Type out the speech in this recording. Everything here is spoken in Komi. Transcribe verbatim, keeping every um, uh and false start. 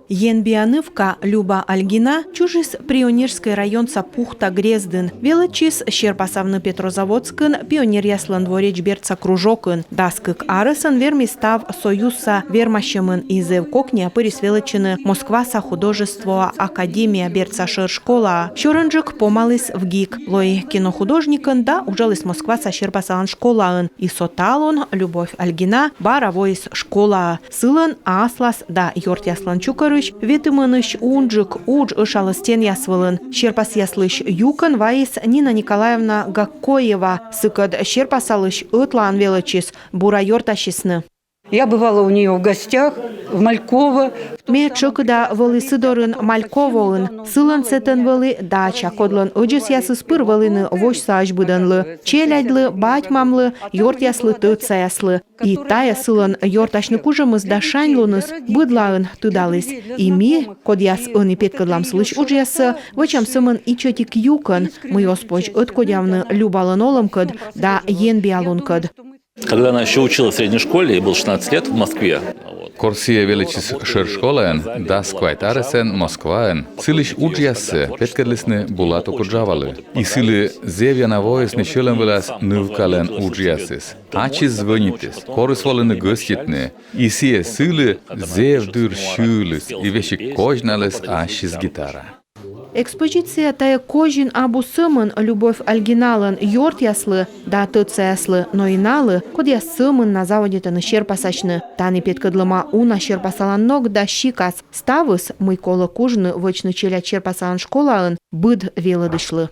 Енбиа нывка Люба Альгина чужис Пионерскӧй районса Пухта грездын. Велӧдчис серпасавны Петрозаводскын пионеръяслӧн дворец бердса кружокын. Дас кык арӧсӧн вермис став союзса вермасьӧмын и зэв кокниа пырис велӧдчыны Москваса художествоа академия бердса шӧр школаӧ. Сёрӧнджык помаліс ВГИК, лои кинохудожникӧн да уджаліс Москваса серпасалан школаын. И со талун Любовь Альгина бара воис школаӧ. Сылӧн аслас да ёртъяслӧн чукӧрысь ветымынысь унджык удж ӧшалӧ стенъяс вылын. Серпасъяслысь юкӧн вайис Нина Николаевна Гаккоева, сыкӧд серпасалысь ӧтлаын велӧдчис, бура ёртасисны. Я бывала у нее в гостях, в Мальково. Ме тшӧкыда вӧлі сы дорын Мальковоын. Сылӧн сэтӧн вӧлі дача, кодлӧн ӧдзӧсъясыс пыр вӧліны восьса азьбыдӧнлы, челядьлы, бать-мамлы, ёртъяслы, тӧдсаяслы. И тайӧ сылӧн ёртасьны кужӧмыс да шаньлуныс быдлаын тыдаліс. И ми, кодъяс ӧні петкӧдлам сылысь уджъяссӧ, вӧчам сӧмын ичӧтик юкӧн, мый оз позь ӧткодявны Любалӧн олӧмкӧд да енбиалункӧд. Когда она еще училась в средней школе, ей было шестнадцать лет в Москве. Вот. Кор сійӧ велӧдчис шӧр школаын, дас квайт арӧсӧн Москваын, сылысь уджъяссӧ петкӧдлісны Булат Окуджавалы. И сылы зэв ёна воисны сьӧлӧм вылас нывкалӧн уджъясыс. Ачыс звӧнитіс, корис волыны гӧститны. И сійӧ сылы зэв дыр сьыліс и весиг козьналіс ассьыс гитара. Экспозиция тайӧ козин абу сӧмын Любовь Альгиналӧн ёртъяслы да тӧдсаяслы, но и налы, кодъяс сӧмын на заводитӧны серпасасьны. Тані петкӧдлӧма уна серпасалан ног да сикас. Ставыс, мый колӧ кужны вӧчны челядь серпасалан школаын, быд велӧдысьлы.